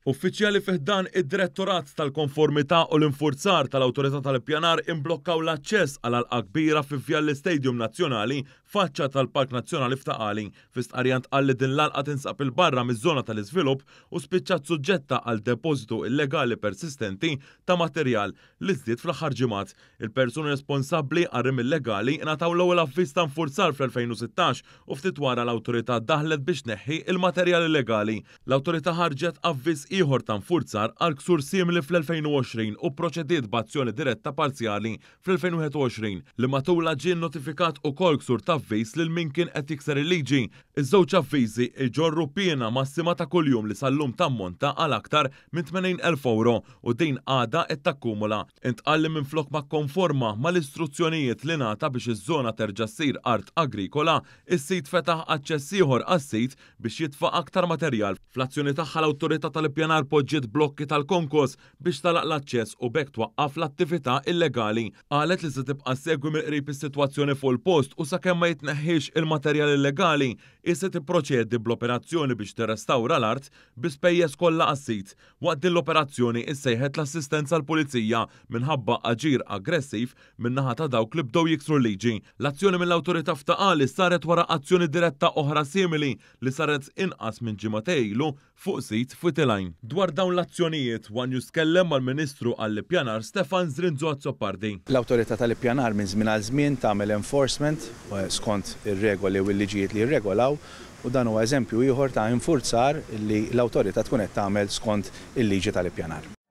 Uffiċjali fi ħdan id-Direttorat tal-Konformità u l-Infurzar tal-Awtorità tal-Ippjanar imblokkaw l-aċċess għal għalqa kbira fi Vjal l-Istadium Nazzjonali faċċa tal-Park Nazzjonali f'Ta' Qali. Fi stqarrija ntqal li din l-għalqa tinsab 'il barra miż-żona tal-iżvilupp u spiċċat suġġetta għal depożitu illegali persistenti ta' materjal li żdied fl-aħħar ġimgħat. Il-persuni responsabbli għar-rimi illegali ngħataw l-ewwel avviż ta' infurzar fl-2016 u ftit wara l-awtorità daħlet biex tneħħi l-materjal illegali. L-awtorità ħarġet avviż ieħor ta' infurzar għal ksur simili fl-2020 u pproċediet b'azzjoni diretta parzjali fl-2021 li matulha ġie nnotifikat ukoll ksur ta' avviż lil min kien qed jikser il-liġi. Iż-żewġ avviżi jġorru piena massima ta' kuljum li sal-lum tammonta għal aktar minn 80,000 ewro u din għadha qed takkumula. Intqal li minflok ma kkonforma mal-istruzzjonijiet li ngħata biex iż-żona terġa' ssir art agrikola, is-sid fetaħ aċċess ieħor għas-sit biex jitfa' aktar materjal. Fl-azzjoni tagħha l-Awtorità tal-Ippjanar poġġiet blokki tal-konkos biex tagħlaq l-aċċess u b'hekk twaqqaf l-attività illegali. Qalet li se tibqa' ssegwi mill-qrib is-sitwazzjoni fuq il-post u sakemm ma jitneħħiex il-materjal illegali, hi se tipproċedi bl-operazzjoni biex tirrestawra l-art bi spejjeż kollha għas-sit. Waqt din l-operazzjoni issejħet l-assistenza l-Pulizija minħabba aġir aggressiv min-naħa ta' dawk li bdew jiksru l-liġi. L-azzjoni mill-Awtorità f'Ta' Qali saret wara azzjoni diretta oħra simili li saret inqas minn ġimgħatej ilu fuq sit f'Wied-il-Għajn. Dwar dawn l-azzjonijiet, one News tkellem mal-Ministru għall-Ippjanar Stefan Zrinzo Azzopardi. L-Awtorità tal-Ippjanar minn żmien għal żmien tagħmel enforcement skont ir-regoli u l-liġijiet li jirregolaw u dan huwa eżempju ieħor ta' infurzar li l-Awtorità tkun qed tagħmel skont il-liġi tal-ippjanar.